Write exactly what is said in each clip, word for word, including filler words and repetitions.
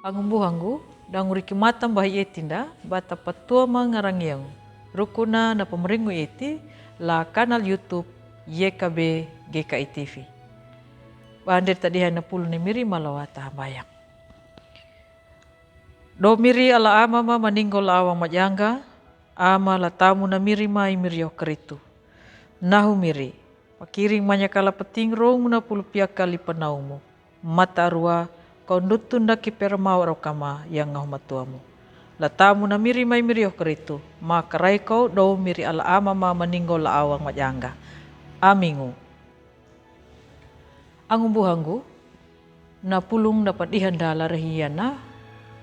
Angumbuhangu, danguri kimatan bahi etinda, bata patua mangarangiangu. Rukuna na pamringu eti, la kanal YouTube Y K B G K I T V. Bander tadiha na pulu ni miri malawa tahambayang. Do miri ala ama ma maningo la awang majanga, ama la tamu na miri ma i miri Yoh Karitu. Nahu miri, pakiring manyakala pating rong na pulu piakali panaumu. Mata rua, kau nutun daki permau rokama yang ngahu matuamu. La tamu na miri ma i miri Yoh Karitu, ma karai kau do miri ala ama ma maningo la awang majanga. Amingu. Angumbuhangu, na pulung na padihanda la rahiana,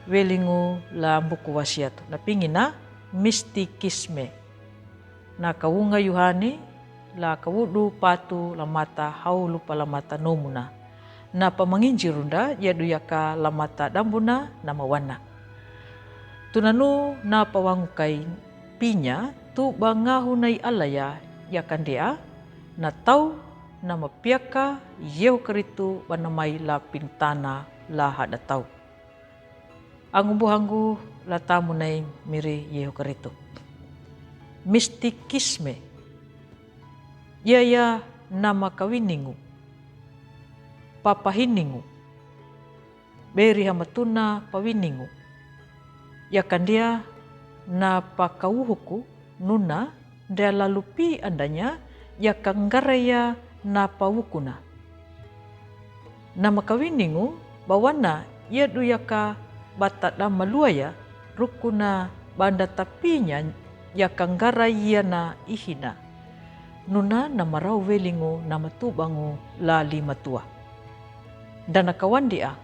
welingu la buku wasiatu, na pingina mistikisme. Na kawunga Yuhani, la kawudu patu la mata hau lupa la mata nomuna. Na pamanginjirunda, yadu yaka la mata dambuna, na mawana. Tunanu na pawangukai pinya, tu bangahu nai alaya, yakandea, na tau, na mapiaka, Yoh Karitu banamai la pintana la hada tau. Angumbuhangu la tamu nai miri Yoh Karitu. Mistikisme. Yaya na makawiningu. Papahiningu. Beri hamatuna pawiningu. Yakandia na pakawuhuku nuna, ndea lalupi andanya, yakangaraya na pawukuna. Na makawiningu, bawana yadu yaka bata damaluaya, rukuna banda tapinya, yakangaraya na ihina. Nuna na marau welingu na matubangu la li matua. Dana kawandia,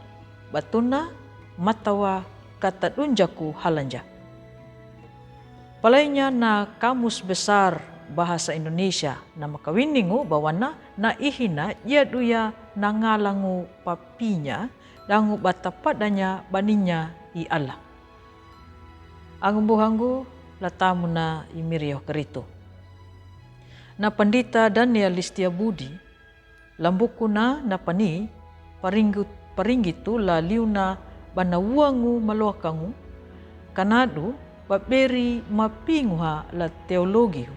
batuna, matawa kata dunjaku halanja. Palainya na Kamus Besar Bahasa Indonesia, na makawiningu bawana na ihina yaduya na ngalangu papinya, dangu bata padanya baninya i Allah. Angumbuhangu la tamu na i miri Yoh Karitu. Na pandita Daniel Listia Budi, lambukuna na pani, paringgu-, paringgitu la liuna banawuangu maloakangu, kanadu baberi mapinguha la teologihu.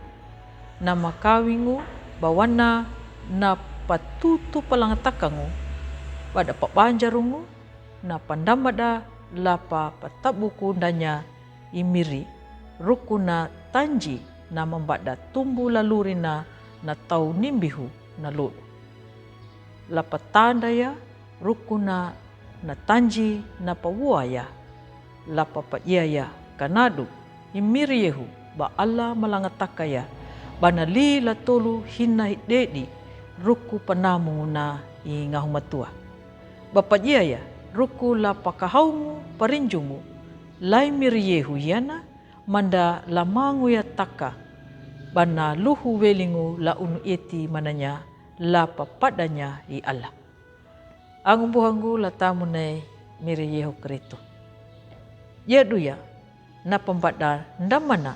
Na makawingu bawana na patutu palangatakangu, bada pabanjarungu, na pandamada la pa patabuku ndanya i miri, rukuna tanji na mambada tumbu lalurina na tau nimbihu na lodu. La patandaya, rukuna na tanji na pawuaya. La papajiaya, kanadu, i miri Yehu, ba Allah malangatakaya, bana li la tolu hina hidedi, ruku panamunguna i ngahumatua. Ba pajiaya, ruku la pakahaungu parinjungu, la i miri Yehu yana, manda la manguyataka, bana luhu welingu la unu eti mananya, la papadanya i Allah. Angumbuhangu la tamunai miri Yehu Kristu. Yaduya, na pambada ndamana,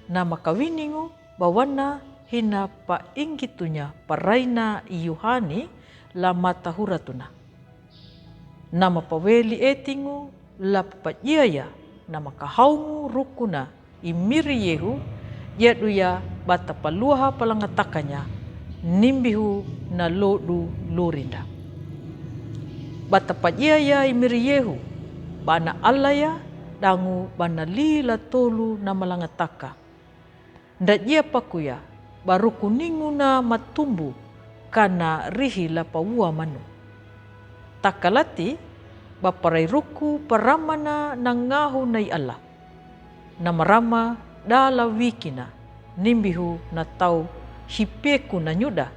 na makawiningu bawana hina paingitunya paraina i Yuhani la matahuratuna. Na mapaweli etingu la papajiaya, na makahaungu rukuna i miri Yehu, yaduya bata paluaha palangatakanya, nimbihu na lodu lurinda. Bata pajiaya i miri Yehu, bana Allahya, dangu bana li la tolu na malangataka. Ndajia pakuya, ba ruku ninguna matumbu, kana rihi la pawua manu. Takalati, ba parai ruku paramana na ngahu nai Allah. Na marama da la wikina, nimbihu na tau hipeku na nyuda,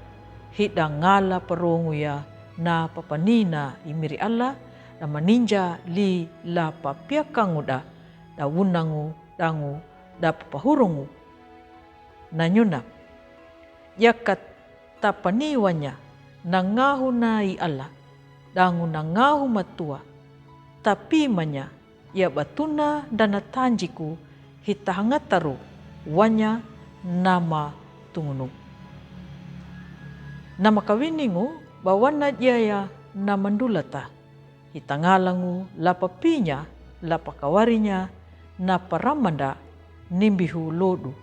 hida ngala paronguya na papanina i miri Allah, na maninja li la papiakanguda, da wunangu, dangu, da papahurungu. Na nyuna. Yaka tapaniwanya, na ngahu na i Allah, dangu na ngahu matua, tapi manya, ya batuna dana tanjiku, hita hangataru, wanya, nama tungunu. Na makawiningu, bawana jaya na mandulata. Hitangalangu la papinya, la pakawarinya, na paramanda, nimbihu lodu,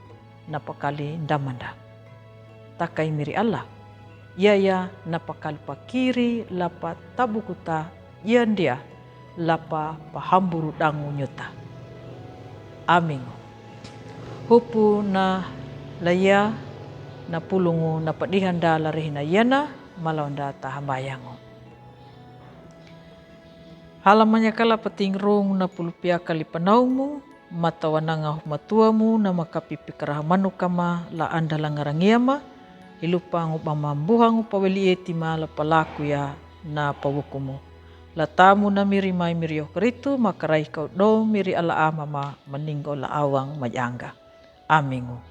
na pakali ndamanda. Takai miri Allah, ia ia na pakali pakiri la patabukuta, ia ndia la pa pahamburu dangu nyuta. Amingu. Hupu na la ia na pulungu na padihanda la rehina iana, malonda tahambayangu. Halamanya kala pating rung na pulupia kali panaumu, matawa nanga humatuamu na makapipi karaha manukama la anda la ngarangiama, ilupangu bamambuhangu paweli etima la palakuya na pawukumu. La tamu na miri mai miri oh karitu, makarai kau do miri ala amama maningo la awang majanga. Amingu.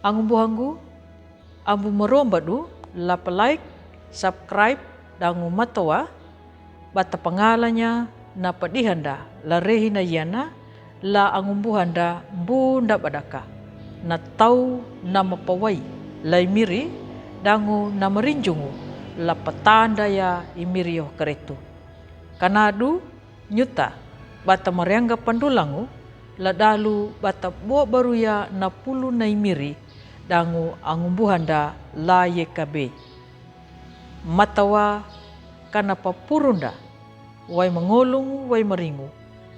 Angumbuhangu, ambu maromba du, la pa like, subscribe, dangu matawa, bata pangalanya, na padihanda, la rehina iana, la angumbuhanda, bunda badaka, na tau, na mapawai, la imiri, dangu na marinjungu, la patanda ya imiri oh karetu. Kanadu, nyuta, bata marianga pandulangu, la dalu bata bo baruya na pulu na imiri, dangu angumbuhanda la yekabe. Matawa kana papurunda, wai mangolungu, wai maringu,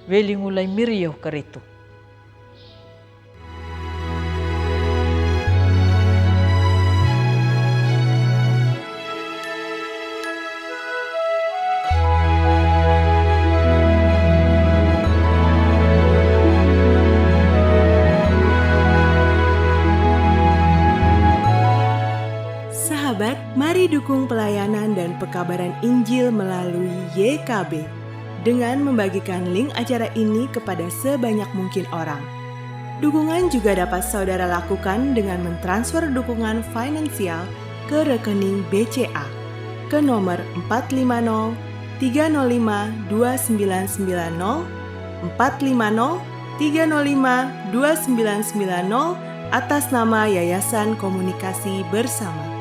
welingu la imiri oh karetu. Sahabat, mari dukung pelayanan dan pekabaran Injil melalui Y K B dengan membagikan link acara ini kepada sebanyak mungkin orang. Dukungan juga dapat saudara lakukan dengan mentransfer dukungan finansial ke rekening B C A ke nomor empat lima nol tiga nol lima dua sembilan sembilan nol, empat lima nol tiga nol lima dua sembilan sembilan nol, atas nama Yayasan Komunikasi Bersama.